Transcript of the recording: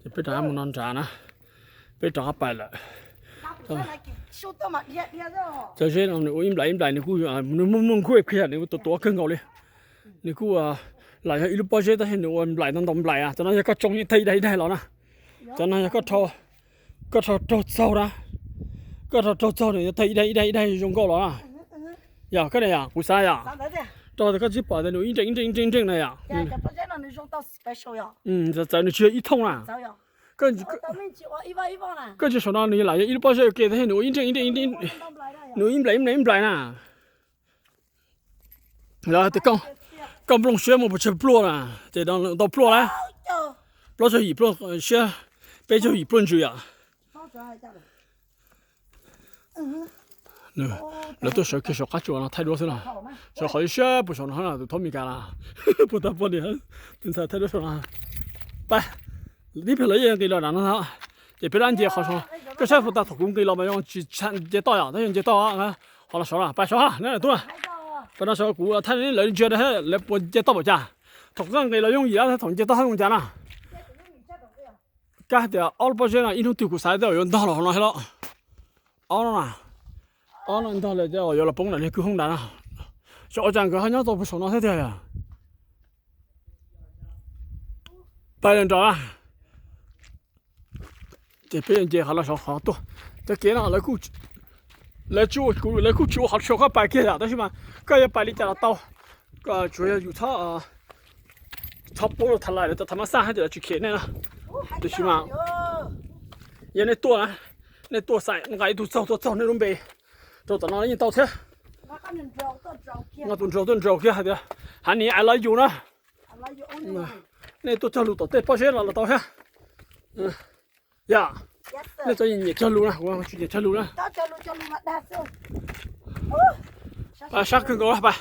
Peb rov qab mus no nrad na, peb rov qab pais lawm. Cov zeb no nws ua ib nplais ib nplais, nws kuj, nws muaj muaj nkuaj qhia, nws tuav tuav kawg nkaus li. Nws kuj lam yog ib lub pob zeb tab sis nws ua nplais ntau ntau nplais. Cov no yog koj tsoo yeej tag ib daig ib daig los na. Cov no yog koj rho raug txaug na, koj rho raug txaug nws yuav tag ib daig ib daig ib daig zoo nkauj los na. Yog koj ne yom, kuv xav yom, rau tias koj tsis pom tias nws ib nreej ib nreej ib nreej ib nreej na yom. Txawv nws tsis yog ib thooj na. Koj tsis saum no nws lam yog ib lub pob zeb ua ke tab sis nws ua ib nreej ib nreej, nws ib nplais ib nplais ib nplais na. Lawv tias koj nplooj siab muaj pes tsawg pluaj na, ces ntau pluaj na, plaub caug yim pluaj siab, peb caug yim pluaj ntsws yom. Lawv tuaj sawv kiag saum qab tsuas no thaij duab xwb no, sawv qhov siab puag saum no na, tus thoob Mes Kas las, puag ta poj niam, tus ntxhais thaij duab saum no. Pab, tib pliag lawv yeej nqis los nram no, ces peb rov nce qhov saud. Koj saib puag ta thaum kuv nqis los mas zoo tsis nce toj yom, tab yog nce toj, qhov no saud na, pab saud na, tub na. Pab no saud kuv thaij lawv ntsia lawv puas nce toj npaum cas. Thaum koj nqis los yooj yim, thaum nce toj zoo cas na. Kab tias ob lub pob zeb no ib hnub twg kuv xav tias yuav ntog los no thiab los. Ob no na, ob no ntog lawm ces yuav los poob ntawm niag kwj hoob nrad no. Xyov ua cas nkawd ho nyob tau puag saum no thiab tiag yom. Pab nrad na, ces peb yuav nce qhov no saud qhov tuaj. Cov kev no lawv kuj tsis ua, lawv kuj tsis ua qhov tshuam koj pais kiag yom, tab sis mas koj yuav pais li cas los tau. Tsuas yog yus txhob, txhob pub rau thav lais lawv cov thav mab xaj hais tias lawv tsis khem nej no. Tiam sis mas yog nej tuaj na, nej tuaj xaiv nqa ib tug txaug tuaj txaug nej lub npe rau tom no yeej tau thiab. Nqa tus nraug tuaj nraug kiag hais tias, honey, I love you na. Nej tuaj cog lus tom tej pob zeb los los tau thiab. Yog nej txom nyem cog lus na, kuv tsis nyiam cog lus na. Sab kawg nkaus pab.